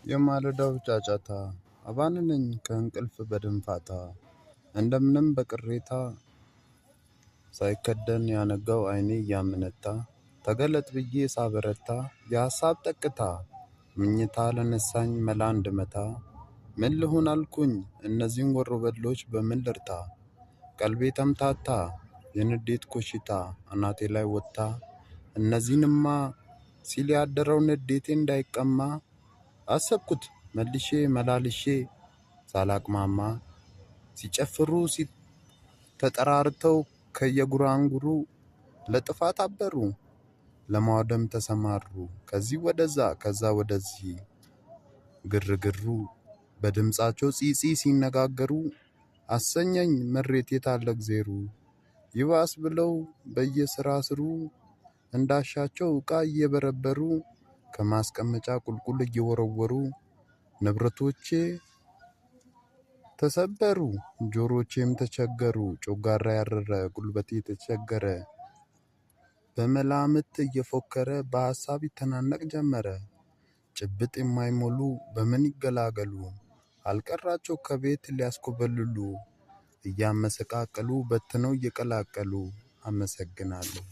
የማለዳው ጫጫታ አባነነኝ ከእንቅልፍ በድንፋታ፣ እንደምንም በቅሬታ ሳይከደን ያነጋው አይኔ እያመነታ፣ ተገለጥ ብዬ ሳበረታ የሀሳብ ጠቅታ ምኝታ ለነሳኝ መላ እንድመታ፣ ምን ልሁን አልኩኝ እነዚህን ወሮበሎች በምን ልርታ? ቀልቤ ተምታታ፣ የንዴት ኮሽታ አናቴ ላይ ወጥታ፣ እነዚህንማ ሲል ያደረው ንዴቴ እንዳይቀማ፣ አሰብኩት መልሼ መላልሼ ሳላቅማማ፣ ሲጨፍሩ ተጠራርተው ከየጉራንጉሩ ለጥፋት አበሩ፣ ለማውደም ተሰማሩ፣ ከዚህ ወደዛ ከዛ ወደዚህ ግርግሩ፣ በድምፃቸው ጺጺ ሲነጋገሩ፣ አሰኘኝ ምሬት የታለ እግዜሩ? ይባስ ብለው በየስራ ስሩ እንዳሻቸው እቃ እየበረበሩ፣ ከማስቀመጫ ቁልቁል እየወረወሩ፣ ንብረቶቼ ተሰበሩ፣ ጆሮቼም ተቸገሩ፣ ጮጋራ ያረረ ጉልበቴ ተቸገረ፣ በመላምት እየፎከረ በሀሳብ ይተናነቅ ጀመረ። ጭብጥ የማይሞሉ በምን ይገላገሉ? አልቀራቸው ከቤት ሊያስኮበልሉ፣ እያመሰቃቀሉ በትነው እየቀላቀሉ። አመሰግናለሁ።